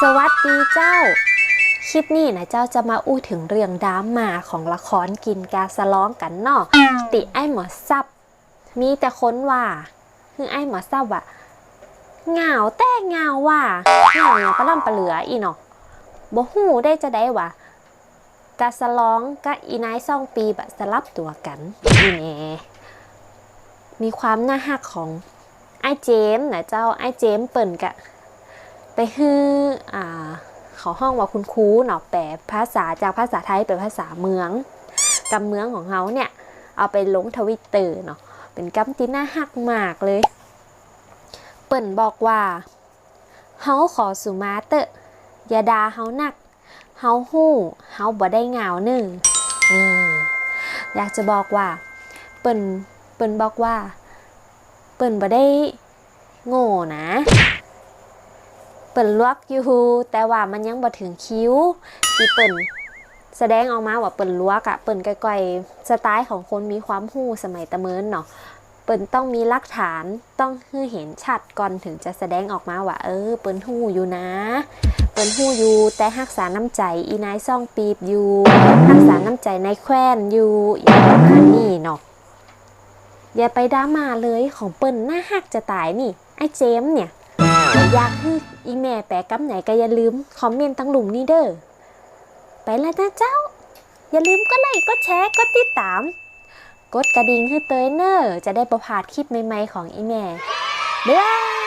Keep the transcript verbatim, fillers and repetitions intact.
สวัสดีเจ้า คลิปนี้นะเจ้าจะมาอู้เถิงเรื่องดราม่าของละครกิ๋นกาสะลองกั๋นเนาะ ตี้ไอ้หมอสับ มีแต่คนว่า คือไอ้หมอสับว่า เหงาแต๊เหงาว่า เหงาหยังปะล่ำปะเหลืออี้เนาะ บ่ฮู้ได้จาใดว่า กาสะลองกับอีนายซ่องปีบอะสลับตั๋วกั๋น อี้แหม มีความน่าฮักของอ้ายเจมส์นะเจ้า อ้ายเจมส์เปิ้นก็ไปหื้อ อ่า เขาฮ้องว่าคุณครูเนาะ แปลภาษาจากภาษาไทยเป๋นภาษาเมือง กำเมืองของเฮาเนี่ย เอาไปลงทวิตเตอร์เนาะ เป๋นกำตี้น่าฮักมากเลย เปิ้นบอกว่า เฮาขอสูมาเต๊อะ อย่าด่าเฮานัก เฮาฮู้ เฮาบ่ได้เหงาเน่อ นี่ อยากจะบอกว่า เปิ้น เปิ้นบอกว่า เปิ้นบ่ได้โง่นะ เปิ้นลวกอยู่ แต่ว่ามันยังบ่เถิงคิว ตี้เปิ้นแสดงออกมาว่าเปิ้นลวกอะ เปิ้นก้อยๆ สไตล์ของคนมีความฮู้สมัยตะเมินเนาะ เปิ้นต้องมีหลักฐาน ต้องหื้อเห็นชัดก่อนเถิงจะแสดงออกมาว่า เออ เปิ้นฮู้อยู่นะ เปิ้นฮู้อยู่ แต่ฮักษาน้ำใจ๋อีนายซ่องปีบอยู่ ฮักษาน้ำใจ๋นายแคว่นอยู่ อย่างประมาณนี้เนาะ อย่าไปดราม่าเลย ของเปิ้นน่าฮักจะต๋ายนี่ อ้ายเจมส์เนี่ย อยากหื้ออีแม่แปลกำไหนก็อย่าลืมคอมเมนต์ตังลุ่มนี้เด้อ ไปแล้วนะเจ้า อย่าลืมกดไลก์ กดแชร์ กดติดต๋าม กดกระดิ่งหื้อเตยเน่อ จะได้บ่พลาดคลิปใหม่ๆ ของอีแม่ บ๊ายบาย